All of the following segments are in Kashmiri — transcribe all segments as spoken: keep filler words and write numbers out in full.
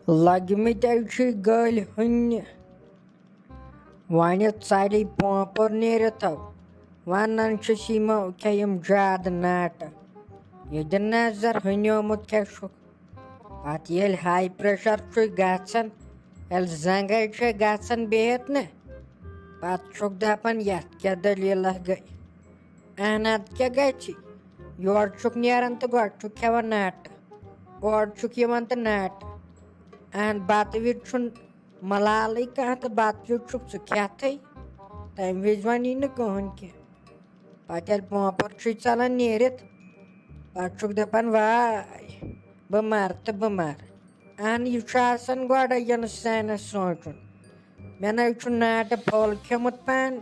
لٔگمٕتۍ چھِ گٔلۍ ہٕنہِ۔ وۄنۍ ژَلہِ پونٛپُر نیٖرِتھ۔ وَنان چھِس یِمو کیٛاہ یِم زیادٕ ناٹہٕ۔ یہِ دِ نظر ہٕنیومُت کیٛاہ چھُکھ۔ پَتہٕ ییٚلہِ ہاے پریشر چھُے گژھان، ییٚلہِ زنٛگے چھے گژھان بِہِتھ نہ، پَتہٕ چھُکھ دَپان یَتھ کیٛاہ دٔلیٖلہ گٔے۔ اہن اَدٕ کیٛاہ گژھِ؟ یورٕ چھُکھ نیران تہٕ گۄڈٕ چھُکھ کھٮ۪وان ناٹہٕ، اورٕ چھُکھ یِوان تہٕ ناٹہٕ۔ اہن بَتہٕ وِزِ چھُنہٕ ملالٕے کانٛہہ تہٕ بَتہٕ وِزِ چھُکھ ژٕ کھٮ۪تھٕے، تَمہِ وِزِ وَنی نہٕ کٕہٕنۍ کینٛہہ۔ پَتہٕ ییٚلہِ پونٛپُر چھُے ژَلان نیٖرِتھ، پَتہٕ چھُکھ دَپان واے، بہٕ مَرٕ تہٕ بہٕ مَرٕ۔ اہن یہِ چھُ آسان گۄڈَے یِنہٕ سانَس سونٛچُن۔ مےٚ نَے چھُ ناٹہٕ پھوٚل کھیوٚمُت پانہٕ۔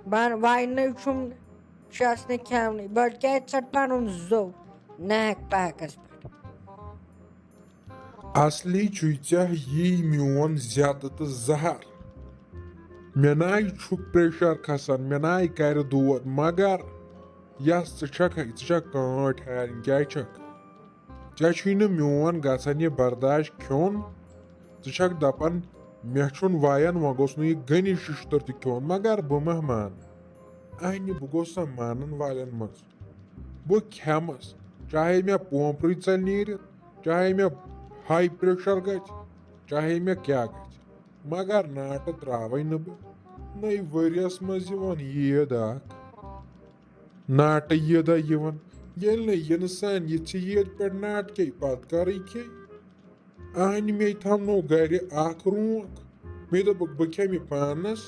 بہٕ وۄنۍ نَے چھُم، چھَس نہٕ کھٮ۪ونٕے۔ بہٕ کیٛازِ ژَٹہٕ پَنُن زوٚو ناحق پاکَس پٮ۪ٹھ؟ اصلی چھُے ژےٚ یی میون زیتہٕ تہٕ زہر۔ مےٚ نَے چھُ پریشر کھسان، مےٚ نَے کَرِ دود، مگر یَس ژٕ چھَکھ، ژٕ چھَکھ کٲنٛٹھۍ ہارٕنۍ، کیٛازِ چھَکھ؟ ژےٚ چھُے نہٕ میون گژھان یہِ برداش کھیوٚن۔ ژٕ چھَکھ دَپان، مےٚ چھُنہٕ وَیان، وۄنۍ گوٚژھ نہٕ یہِ غنی شِشتٕر تہِ کھیوٚن، مگر بہٕ ما مانہٕ؟ اَہنہِ، بہٕ گوٚژھ سا مانَن والٮ۪ن منٛز۔ بہٕ کھٮ۪مَس، چاہے مےٚ پونٛپرٕے ژَلہِ نیٖرِتھ، چاہے مےٚ ہاے پریشر گژھِ، چاہے مےٚ کیٛاہ گژھِ، مگر ناٹہٕ ترٛاوَے نہٕ بہٕ۔ نٔے ؤریَس منٛز یِوان عیٖد اَکھ۔ ناٹہٕ عیٖدا یِوان۔ ییٚلہِ نہٕ اِنسان یِژھِ عیٖد پٮ۪ٹھ ناٹہٕ کھیٚیہِ، پَتہٕ کَرٕے کھیٚیہِ؟ اَہنہِ، مے تھاونو گَرِ اَکھ رونٛک۔ مےٚ دوٚپُکھ، بہٕ کھٮ۪مہٕ یہِ پانَس۔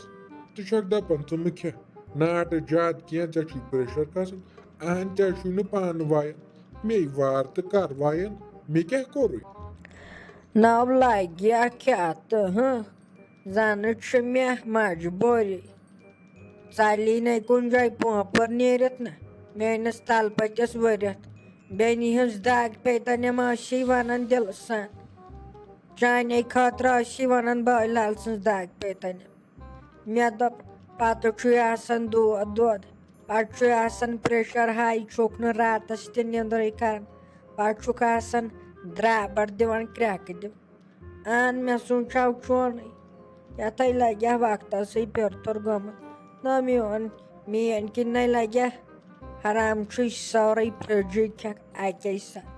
ژٕ چھَکھ دَپان، ژٕ مہٕ کھےٚ ناٹہٕ زیادٕ کینٛہہ، ژےٚ چھُے پریشر کھسان۔ اَہن، ژےٚ چھُے نہٕ پانہٕ وایان۔ مے وار تہٕ کَر وایان، مےٚ کیٛاہ کوٚرُے؟ نَو لَگہِ یا کھٮ۪تھ تہٕ ہٕنٛہ۔ زَنہٕ چھِ مےٚ مجبوٗری۔ ژَلی نَے کُنہِ جایہِ پونٛپر نیٖرِتھ نہ میٛٲنِس تَلہٕ پٔتِس ؤرِتھ۔ بیٚنہِ ہٕنٛز دَگ پیٚیہِ تَنٮ۪م ٲسی وَنان دِلہٕ سان۔ چانے خٲطرٕ ٲسی وَنان بٲے لال سٕنٛز دَگ پیٚیہِ تَنٮ۪م۔ مےٚ دوٚپ، پَتہٕ چھُے آسان دود دود، پَتہٕ چھُے آسان پریشر ہاے، چھُکھ نہٕ راتَس تہِ نیٚنٛدرٕے کَران، پَتہٕ چھُکھ آسان درٛابَر دِوان کرٛٮ۪کہٕ دِوان۔ اہن، مےٚ سوٗنٛچاو چونٕے، یَتھَے لَگہِ ہا وقتَسٕے پیوٚرتُر گوٚمُت۔ نہ میون، میٲنۍ کِنۍ نَے لَگہِ ہا۔ حرام چھُے سورُے فرٛجٕے کھٮ۪کھ اَکے ساتہٕ۔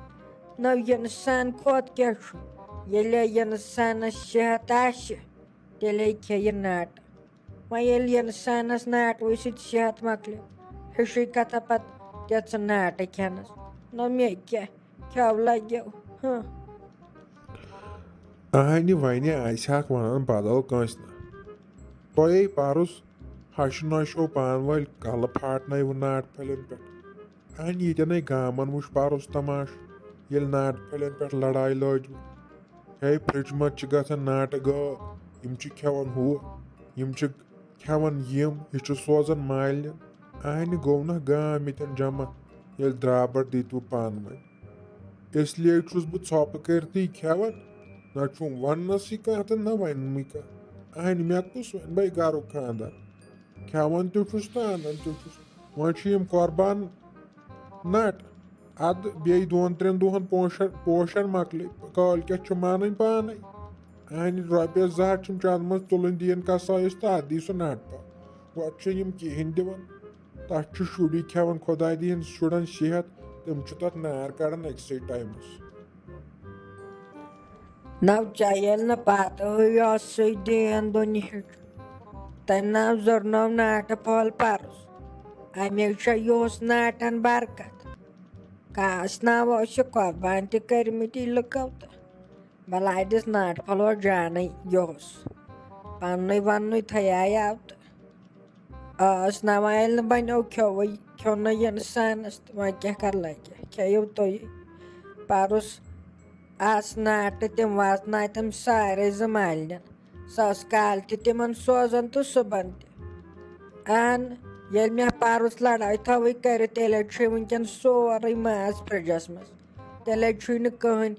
نہ اِنسان کھۄتہٕ کیٛاہ چھُ؟ ییٚلے اِنسانَس صحت آسہِ، تیٚلے کھیٚیہِ ناٹہٕ۔ وۄنۍ ییٚلہِ اِنسانَس ناٹوٕے سۭتۍ صحت مۄکلہِ، ہِشٕے کَتھا پَتہٕ تہِ ژٕ ناٹہٕ کھٮ۪نَس۔ نہ مےٚ کیٛاہ کھٮ۪و لَگیو، ہہ۔ اہنہِ وَنہِ آسہِ ہاکھ وَنان بدل کٲنٛسہِ نہٕ۔ تۄہے پَرُس ہَشہِ نۄشو پانہٕ وٲلۍ کَلہٕ پھاٹنٲیوٕ ناٹہٕ پھٔلٮ۪ن پٮ۪ٹھ۔ اہنہِ ییٚتٮ۪ن ہے گامَن وٕچھ پَرُس تماشہٕ، ییٚلہِ ناٹہٕ پھٔلٮ۪ن پٮ۪ٹھ لڑایہِ لٲجوٕ۔ ہے، فرٛجہِ منٛز چھِ گژھان ناٹہٕ غٲب، یِم چھِ کھٮ۪وان ہُہ، یِم چھِ کھٮ۪وان یِم، یہِ چھُ سوزان مالنہِ۔ اہنہِ گوٚو نہ گام ییٚتٮ۪ن جمع، ییٚلہِ درٛابر دِتوٕ پانہٕ ؤنۍ۔ اس لیے چھُس بہٕ ژھۄپہٕ کٔرتھٕے کھٮ۪وان، نہ چھُم وننَسٕے کانٛہہ تہٕ نہ وننٕے کانٛہہ۔ اہنہِ مےٚ کُس وَنہِ، بَے گرُک خانٛدار۔ کھٮ۪وان تہِ چھُس تہٕ اَنان تہِ چھُس۔ وۄنۍ چھِ یِم قۄربان نَٹ۔ اَدٕ بیٚیہِ دۄن ترٛٮ۪ن دۄہَن پوشَر، پوشَر مۄکلے، کٲلۍ کٮ۪تھ چھُ مانٕنۍ پانَے۔ اَہنہِ رۄپیَس زٕ ہَتھ چھِم چَنٛدٕ منٛز تُلٕنۍ، دِیِن کَسایَس تہٕ اَتھ دِیہِ سُہ نَٹ پَتہٕ۔ گۄڈٕ چھِ یِم کِہیٖنۍ دِوان۔ تَتھ چھِ شُری کھٮ۪وان، خۄداے دِیِن شُرٮ۪ن صحت، تِم چھِ تَتھ نار کَڑان أکسٕے ٹایمَس۔ نو ژےٚ ییٚلہِ نہٕ پَتہٕ ہٕے اوسُے دین دُنیہٕچ، تٔمۍ ناو زورنو ناٹہٕ پھول پَرُس۔ اَمے چھےٚ یِہُس ناٹَن برکت۔ کاس ناو اوس یہِ قۄربان تہِ کٔرمٕتی لُکو تہٕ بَلاے دِژ ناٹہٕ پھولو جانٕے یِہُس۔ پَننُے وَننُے تھیایاو تہٕ ٲس نوایل نہٕ بنیو کھیوٚوٕے، کھیوٚو نہٕ اِنسانس تہٕ وۄنۍ کیٛاہ کر لگہِ، کھیٚیِو تُہۍ۔ پرُس آس ناٹہٕ تِم واتنایہِ تِم سارے زٕ مالنٮ۪ن۔ سۄ ٲس کالہٕ تہِ تِمن سوزان تہٕ صُبحن تہِ۔ اہن، ییٚلہِ مےٚ پرُس لڑٲے تھٲوٕے کٔرِتھ، تیٚلے چھُ وٕنکٮ۪ن سورُے ماز فرجس منٛز۔ تیٚلے چھُے نہٕ کٕہٕنۍ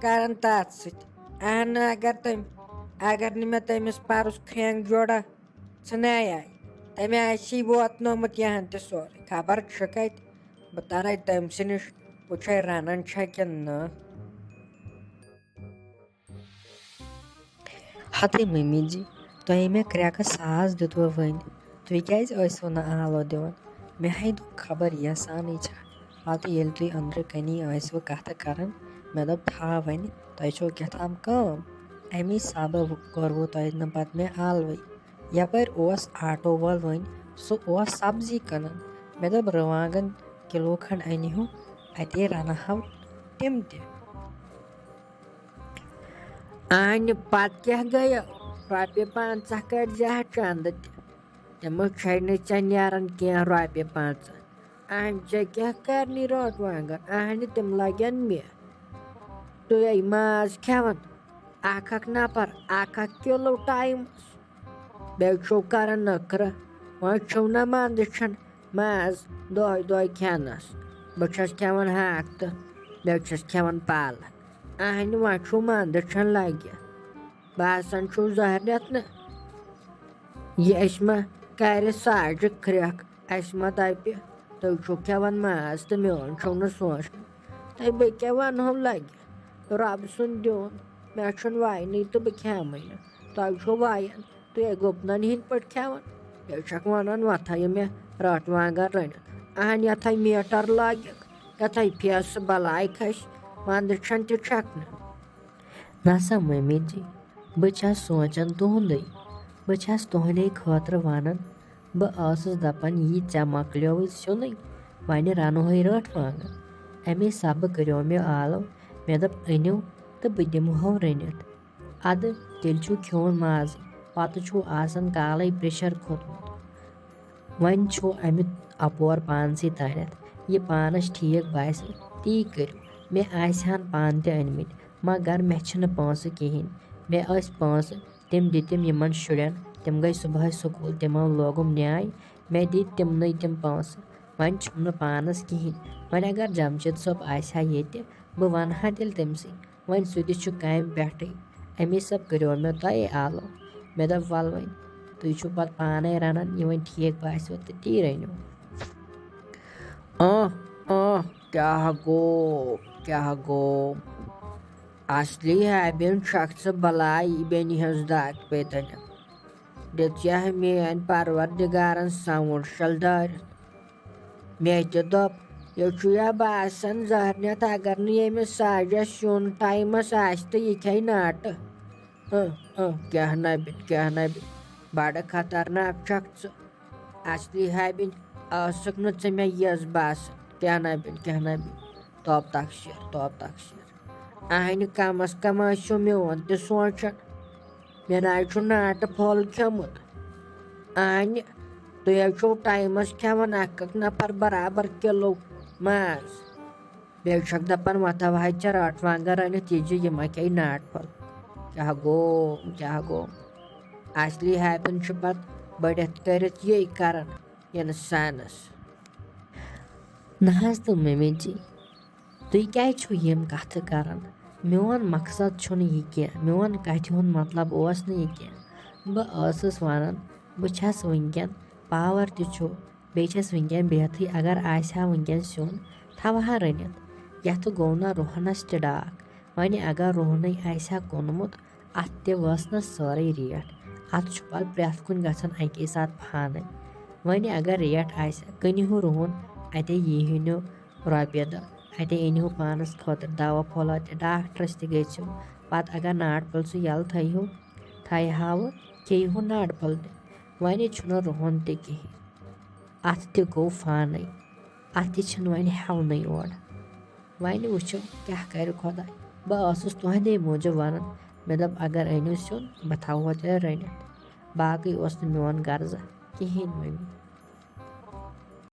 کران تتھ سۭتۍ۔ اہن، اگر تٔمۍ، اگر نہٕ مےٚ تٔمِس پرُس کھرٛٮ۪نٛگ جوڑا ژھٕنیٛاے، تٔمۍ آسی ووتنومُت یہِ ہن تہِ سورُے۔ خبر چھُ کتہِ، بہٕ ترے تٔمۍ سٕے نِش، وٕچھے رنان چھا کِنہٕ نہٕ۔ ہتٕے مٔمی جی، تۄہہِ مےٚ کرٛٮ۪کہٕ ساس دیُتوٕ وۄنۍ، تُہۍ کیٛازِ ٲسوٕ نہٕ آلو دِوان؟ مےٚ ہَے دوٚپ خبر یَسانٕے چھا۔ پتہٕ ییٚلہِ تُہۍ أنٛدرٕ کَنی ٲسوٕ کَتھٕ کران، مےٚ دوٚپ تھاو وۄنۍ، تۄہہِ چھو کیٛاہ تام کٲم۔ اَمی سببہٕ کوٚروٕ تۄہہِ نہٕ پتہٕ مےٚ آلوٕے۔ یپٲرۍ اوس آٹو وول وۄنۍ، سُہ اوس سبزی کٕنان۔ مےٚ دوٚپ رُوانٛگن کِلوٗ کھنٛڈ أنِہو، اَتے رَنہٕ ہاو تِم تہِ۔ اہنہِ پتہٕ کیٛاہ گٔیو؟ رۄپیہِ پنٛژاہ کٔرۍ زِ ہا چندٕ تہِ۔ تِمو چھے نہٕ ژےٚ نیران کینٛہہ رۄپیہِ پنٛژاہ۔ اہنہِ ژےٚ کیٛاہ کرنی رٲٹ وانٛگن؟ اہنہِ تِم لگن مےٚ۔ تُہۍ ماز کھٮ۪وان؟ اکھ اکھ نفر، اکھ اکھ کِلوٗ ٹایمس۔ بیٚیہِ چھُو کران نخرٕ۔ وۄنۍ چھُو نہ منٛدٕ چھَن ماز دۄہے دۄہے کھٮ۪نس۔ بہٕ چھَس کھٮ۪وان ہاکھ تہٕ بیٚیہِ چھَس کھٮ۪وان پالک۔ اہنہِ وۄنۍ چھُو منٛدٕ چھَن لگہِ۔ باسان چھُو زہر نٮ۪تھ نہٕ۔ یہِ اَسہِ ما کرِ ساجہِ کرٛٮ۪کھ، اَسہِ ما دَپہِ، تُہۍ چھِو کھٮ۪وان ماز تہٕ میون چھُو نہٕ سونٛچان۔ تۄہہِ بہٕ کیٛاہ وَنہو لَگہِ؟ رۄب سُنٛد دیُن، مےٚ چھُنہٕ وَینٕے تہٕ بہٕ کھٮ۪مٕے نہٕ۔ تۄہہِ چھُو وایان، تُہۍ ہے گُپنَن ہِنٛدۍ پٲٹھۍ کھٮ۪وان۔ بیٚیہِ چھَکھ وَنان وۄتھا یہِ مےٚ رَٹھ وانٛگَن رٔنِتھ۔ اَہَن یَتھ ہے میٖٹَر لٲگِکھ، یَتھ ہے فیسہٕ بَلاے کھَسہِ، وَندٕ چھَنہٕ تہِ چھَکھ نہٕ۔ نسا مٔمی جی، بہٕ چھَس سونٛچان تُہُنٛدُے۔ بہٕ چھَس تُہُنٛدے خٲطرٕ وَنان۔ بہٕ ٲسٕس دَپان، یی ژےٚ مۄکلیووُے سیُنٕے، وۄنۍ رَنہوے رٲٹھ وانٛگَن۔ اَمے سببہٕ کٔریو مےٚ آلو۔ مےٚ دوٚپ، أنِو تہٕ بہٕ دِمہو رٔنِتھ۔ اَدٕ تیٚلہِ چھُو کھیوٚن مازٕے، پَتہٕ چھُو آسان کالَے پریشر کھوٚتمُت۔ وۄنۍ چھُو اَمہِ اَپور پانسٕے تانٮ۪تھ، یہِ پانَس ٹھیٖک باسہِ، تی کٔرِو۔ مےٚ آسہِ ہَن پانہٕ تہِ أنۍمٕتۍ، مگر مےٚ چھِنہٕ پونٛسہٕ کِہیٖنۍ۔ مےٚ ٲسۍ پونٛسہٕ، تِم دِتِم یِمَن شُرٮ۪ن، تِم گٔے صُبحٲے سکوٗل، تِمو لوگُم نیٛاے، مےٚ دِتۍ تِمنٕے تِم پونٛسہٕ۔ وۄنۍ چھُم نہٕ پانَس کِہیٖنۍ۔ وۄنۍ اگر جمشید صٲب آسہِ ہا ییٚتہِ، بہٕ وَنہٕ ہا تیٚلہِ تٔمۍ سٕے۔ وۄنۍ سُہ تہِ چھُ کامہِ پٮ۪ٹھٕے۔ اَمی سب کٔریو مےٚ تۄہے آلو۔ مےٚ دوٚپ، وَلہٕ وۄنۍ، تُہۍ چھِو پَتہٕ پانَے رَنان، یہِ وۄنۍ ٹھیٖک باسیو تہٕ تی رٔنِو۔ آہ، آہ، کیٛاہ گوٚو، کیٛاہ گوٚو؟ اَصلی ہیبِن چھَکھ ژٕ بَلاے بیٚنہِ ہٕنٛز دَگ پیٚتَن۔ دِژیٛاہہ میٛٲنۍ پروردگارن ساوُنٛڈ شل دٲرِتھ۔ مےٚ تہِ دوٚپ، یہِ چھُ یا باسان زہر نٮ۪تھ، اگر نہٕ ییٚمِس ساجس سیُن ٹایمس آسہِ تہٕ یہِ کھیٚیہِ ناٹہٕ۔ اۭں، اۭں، کیٛاہ نبِن، کیٛاہ نبِن، بڑٕ خطرناک چھکھ ژٕ۔ اصلی ہیبِن ٲسٕکھ نہٕ ژٕ مےٚ یِژھ باسان۔ کیٛاہ نبِن، کیٛاہ نبِن، توب تقصیر، توب تقصیر۔ اہنہِ کم از کم ٲسِو میون تہِ سونٛچان۔ مےٚ نہ حظ چھُ ناٹہٕ پھوٚل کھیوٚمُت۔ اہنہِ، تُہۍ حظ چھِو ٹایمس کھٮ۪وان اکھ اکھ نفر برابر کِلوٗ ماز۔ بیٚیہِ چھکھ دپان، وۄتھو حظ ژےٚ رٹھ وانٛگن رٔنِتھ، یہِ زِ یہِ ما کھیٚیہِ ناٹہٕ پھوٚل۔ کیٛاہ گوٚو، کیٛاہ گوٚو؟ اصلی ہیبِن چھُ پتہٕ بٔڑِتھ کٔرِتھ یی کران اِنسانس۔ نہ حظ تہٕ مٔمی جی، تُہۍ کیٛازِ چھِو یِم کَتھٕ کَران؟ میون مقصد چھُنہٕ یہِ کینٛہہ، میون کَتھِ ہُنٛد مطلب اوس نہٕ یہِ کینٛہہ۔ بہٕ ٲسٕس وَنان، بہٕ چھَس وٕنۍکٮ۪ن، پاوَر تہِ چھُ، بیٚیہِ چھَس وٕنۍکٮ۪ن بِہتھٕے، اگر آسہِ ہا وٕنۍکٮ۪ن سیُن، تھاوٕ ہا رٔنِتھ۔ یَتھ گوٚو نہ رُہنَس تہِ ڈاکھ۔ وۄنۍ اگر رُہنٕے آسہِ ہا کُنمُت، اَتھ تہِ وٲژ نہ سٲرٕے ریٹ۔ اَتھ چھُ پَتہٕ پرٛٮ۪تھ کُنہِ گژھان اَکی ساتہٕ پھانٕے۔ وۄنۍ اگر ریٹ آسہِ ہا، کٕنہِ ہُہ رُہُن، اَتے یی ہُہ نیوٗ رۄپیہِ دہ، اَتے أنۍ ہُہ پانَس خٲطرٕ دوا پھوٚلہ تہِ، ڈاکٹرَس تہِ گٔژھِو۔ پَتہٕ اگر ناٹہٕ پھوٚل سُہ یَلہٕ تھٲیِہُو، تھایہِ ہاوٕ، کھیٚیہِ ہُہ ناٹہٕ پھوٚل تہِ۔ وۄنۍ چھُنہٕ رُہُن تہِ کِہیٖنۍ۔ اَتھ تہِ گوٚو فانٕے۔ اَتھ تہِ چھِنہٕ وۄنۍ ہٮ۪ونٕے اورٕ۔ وۄنۍ وٕچھو کیٛاہ کَرِ خۄداے۔ بہٕ ٲسٕس تُہنٛدے موٗجوٗب وَنان، مےٚ دوٚپ، اگر أنِو سیُن، بہٕ تھاوہو تیٚلہِ رٔنِتھ۔ باقٕے اوس نہٕ میون غرضہ کِہیٖنۍ مٔمی۔